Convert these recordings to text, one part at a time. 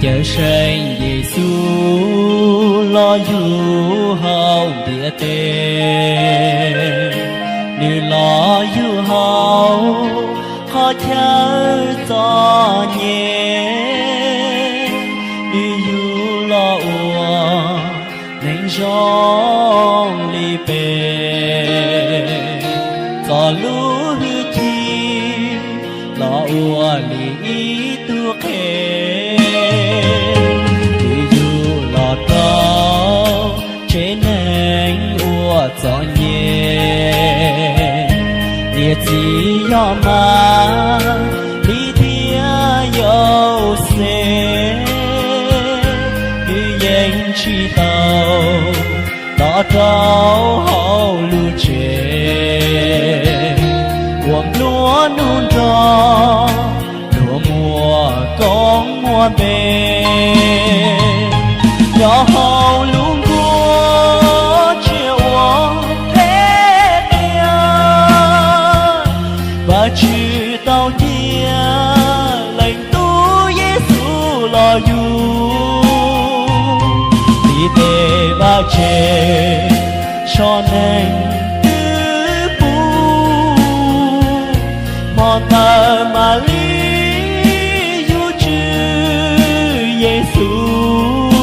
Cawmseej Yexus los yug hauv ntiaj teb, nws los yug hauv qhov chaw txom nyem, nws yug los ua neeg zoo li peb, txo lub hwj chim los ua li ib tug qhe. Nws yug los rau tsev neeg uas txom nyem, niam txiv yog Mab li thiab Yauxej, nws yeej tsis tau los rau hauv lub tsev uas nplua nuj nrog, luag muaj koob muaj npe. Nyob hauv lub nkuaj tsiaj uas phem qias, Vajtswv tau cia Leej Tub Yexus los yug, ntiv tes vaj tse so neeg twb pub. Hmo ntawd Malis yug Tswv Yexus,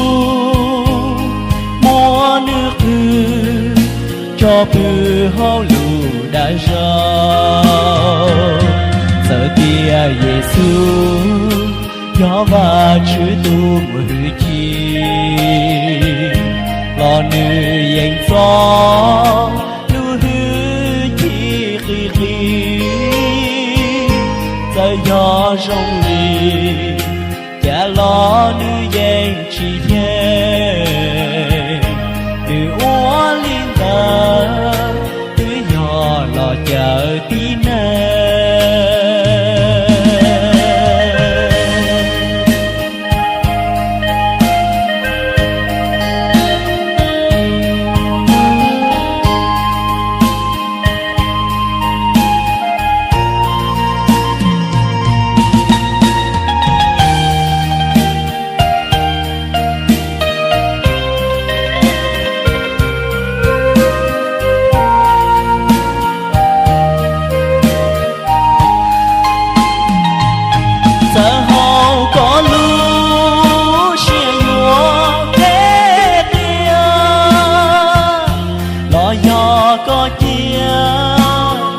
muab nws qw tso pw hauv lub dag zog. Txawm tias Yexus yog Vajtswv tus muaj hwj chim los nws yeej txo lub hwj chim qis qis. Txawm yog zoo li cas los nws yeej tsis yeej, nws ua li ntawd twb yog los cawm tib neeg. Txawm hauv koj lub siab yuav phem qias, los yog koj cia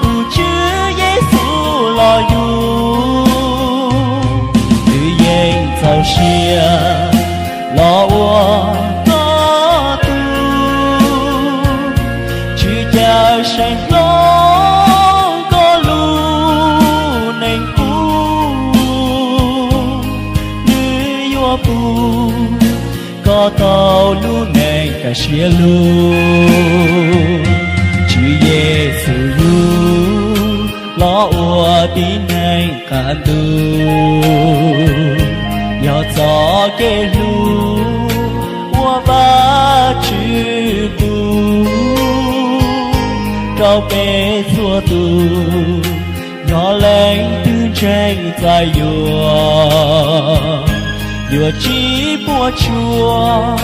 tus Tswv Yexus los yug, nws yeej txaus siab los ua koj tug. Tswv Cawmseej hloov koj lub neej pub, nws yuav pub koj tau lub neej kaj siab lug. Tswv Yexus yug los ua tib neeg qab ntuj, yog txoj kev hlub uas Vajtswv pub rau peb txhua tus. Yog leej twg ntseeg txais yuav, yuav tsis puas tsuaj,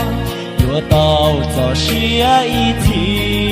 yuav tau txoj sia ib txhis.